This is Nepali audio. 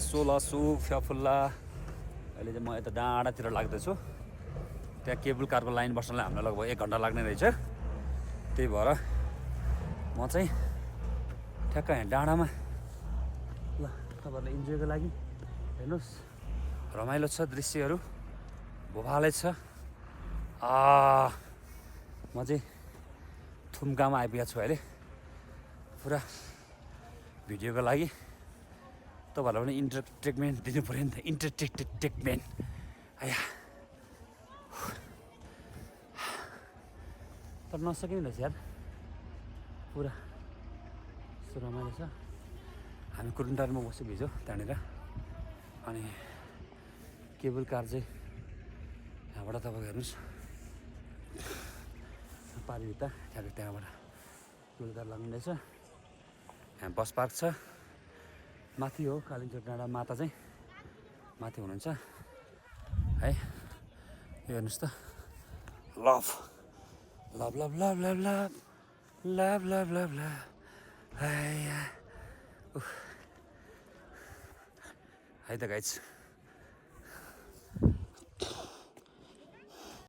लासो लासो फ्याफुल्ला। अहिले चाहिँ म यता डाँडातिर लाग्दैछु। त्यहाँ केबल कारको लाइन बस्नलाई हामीलाई लगभग 1 घन्टा लाग्ने रहेछ। त्यही भएर म चाहिँ ठ्याक्क यहाँ डाँडामा ल तपाईँहरूलाई इन्जोयको लागि हेर्नुहोस् रमाइलो छ दृश्यहरू भोभालै छ। म चाहिँ थुम्कामा आइपुगेको छु अहिले पुरा भिडियोको लागि। तपाईँहरूलाई पनि इन्टरटेनमेन्ट दिनु पऱ्यो नि त, इन्टरटेनमेन्ट। आया तर नसकिने रहेछ यार, पुरा यस्तो रमाइलो छ। हामी कुरुन्टारमा बस्यो भिजो त्यहाँनिर, अनि केबल कार चाहिँ यहाँबाट तपाईँको हेर्नुहोस् पारिभित्ता ठ्याक्कै त्यहाँबाट केबल कार लाग्ने रहेछ। यहाँ बस पार्क छ, माथि हो कालिम्पोङ डाँडा माता चाहिँ माथि हुनुहुन्छ है। यो हेर्नुहोस् त, love love love love love love love love love love है त गाइज।